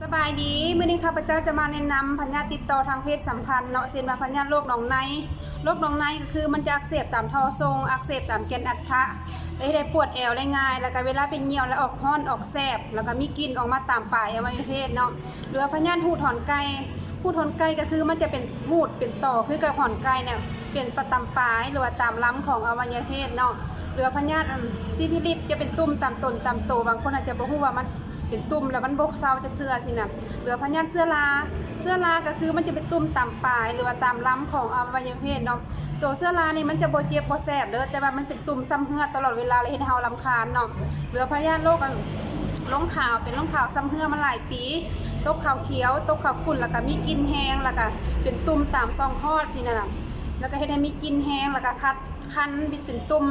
ສະບາຍດີ ມື້ນີ້ຂ້າພະເຈົ້າຈະມາແນະນຳພະຍາດຕິດຕໍ່ທາງເພດສຳພັນເນາະ ເຊັ່ນວ່າພະຍາດໂລກໜອງໃນ. ໂລກໜອງໃນກໍຄືມັນຈະອັກເສບຕາມທໍ່ສົ່ງ, ອັກເສບຕາມແກ່ນອັນທະ ແລະ ເຮັດໃຫ້ປວດແອວໄດ້ງ່າຍ, ແລ້ວກໍເວລາໄປຍ່ຽວແລ້ວອອກຮ້ອນ, ອອກແສບ, ແລ້ວກໍມີກິ່ນອອກມາຕາມປາຍອະໄວຍະເພດເນາະ. ຫຼືວ່າພະຍາດຫູດຫອນໄກ່, ຫູດຫອນໄກ່ກໍຄືມັນຈະເປັນຫູດເປັນຕໍ່ຄືກັບຫອນໄກ່ນີ້ ເປັນປະຕາມປາຍ ຫຼືວ່າຕາມລຳຂອງອະໄວຍະເພດເນາະ. ຫຼືວ່າພະຍາດ ອັນ ຊີຟິລິດ ຈະເປັນຕຸ່ມຕາມຕົນຕາມໂຕ, ບາງຄົນອາດຈະບໍ່ຮູ້ວ່າມັນ ເປັນຕຸ່ມແລ້ວມັນບໍ່ເຊົາຈັກເທື່ອຊີ້ນະ. ຫຼືວ່າພະຍາດເຊື້ອລາ, ເຊື້ອລາກໍຄືມັນຈະເປັນຕຸ່ມຕາມປາຍ ຫຼືວ່າຕາມລຳຂອງອະໄວຍະເພດເນາະ. ໂຕເຊື້ອລານີ້ມັນຈະບໍ່ເຈັບບໍ່ແສບເດີ້ ແຕ່ວ່າມັນເປັນຕຸ່ມຊ້ຳເຫື່ອຕະຫຼອດເວລາ ແລະ ເຮັດໃຫ້ເຮົາລຳຄານເນາະ. ຫຼືວ່າພະຍາດໂລກ ອັນ ລົງຂາວ, ເປັນລົງຂາວຊ້ຳເຫື່ອມາຫຼາຍປີ, ຕົກຂາວຂຽວ, ຕົກຂາວຂຸ້ນ, ແລ້ວກໍມີກິ່ນແຮງ, ແລ້ວກໍເປັນຕຸ່ມຕາມຊ່ອງຄອດຊີ້ນະ. ແລ້ວກໍເຮັດໃຫ້ມີກິ່ນແຮງ, ແລ້ວກໍຄັນ ຄັນເປັນຕຸ່ມ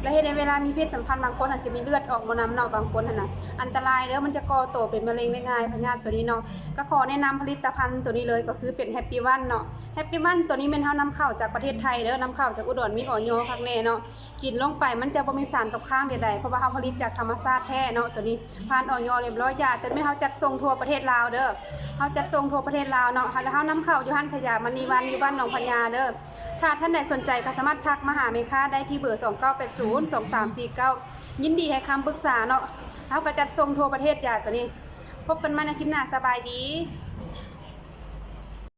ແລະ ເຮັດໃຫ້ເວລາມີເພດສຳພັນ ບາງຄົນອາດຈະມີເລືອດອອກມານຳເນາະ ບາງຄົນຫັ້ນນະ. ອັນຕະລາຍເດີ້ ມັນຈະກໍ່ໂຕເປັນມະເຮັງໄດ້ງ່າຍ ພະຍາດໂຕນີ້ເນາະ. ກໍຂໍແນະນຳຜະລິດຕະພັນໂຕນີ້ເລີຍ ກໍຄືເປັນ Happy One ເນາະ. Happy One ໂຕນີ້ແມ່ນເຮົານຳເຂົ້າຈາກປະເທດໄທເດີ້, ນຳເຂົ້າຈາກອຸດອນ ມີ ອອຍ ຄັກແນ່ເນາະ. ກິນລົງໄປມັນຈະບໍ່ມີສານຕົກຄ້າງໃດໆ ເພາະວ່າເຮົາຜະລິດຈາກທຳມະຊາດແທ້ເນາະ. ໂຕນີ້ຜ່ານ ອອຍ ຮຽບຮ້ອຍຈ້າ. ໂຕນີ້ເຮົາຈັດສົ່ງທົ່ວປະເທດລາວເດີ້, ເຮົາຈັດສົ່ງທົ່ວປະເທດລາວເນາະ. ແລ້ວເຮົານຳເຂົ້າຢູ່ຮ້ານຂາຍຢາມະນີວັນ ຢູ່ບ້ານໜອງພະຍາເດີ້. ຖ້າທ່ານໃດສົນໃຈກໍສາມາດທັກມາຫາແມ່ຄ້າໄດ້ທີ່ເບີ ສອງເກົ້າແປດສູນ ສອງສາມສີ່ເກົ້າ. ຍິນດີໃຫ້ຄຳປຶກສາເນາະ. ເຮົາກໍຈັດສົ່ງທົ່ວປະເທດ ຢາໂຕນີ້. ພົບກັນໃໝ່ໃນຄລິບໜ້າ. ສະບາຍດີ.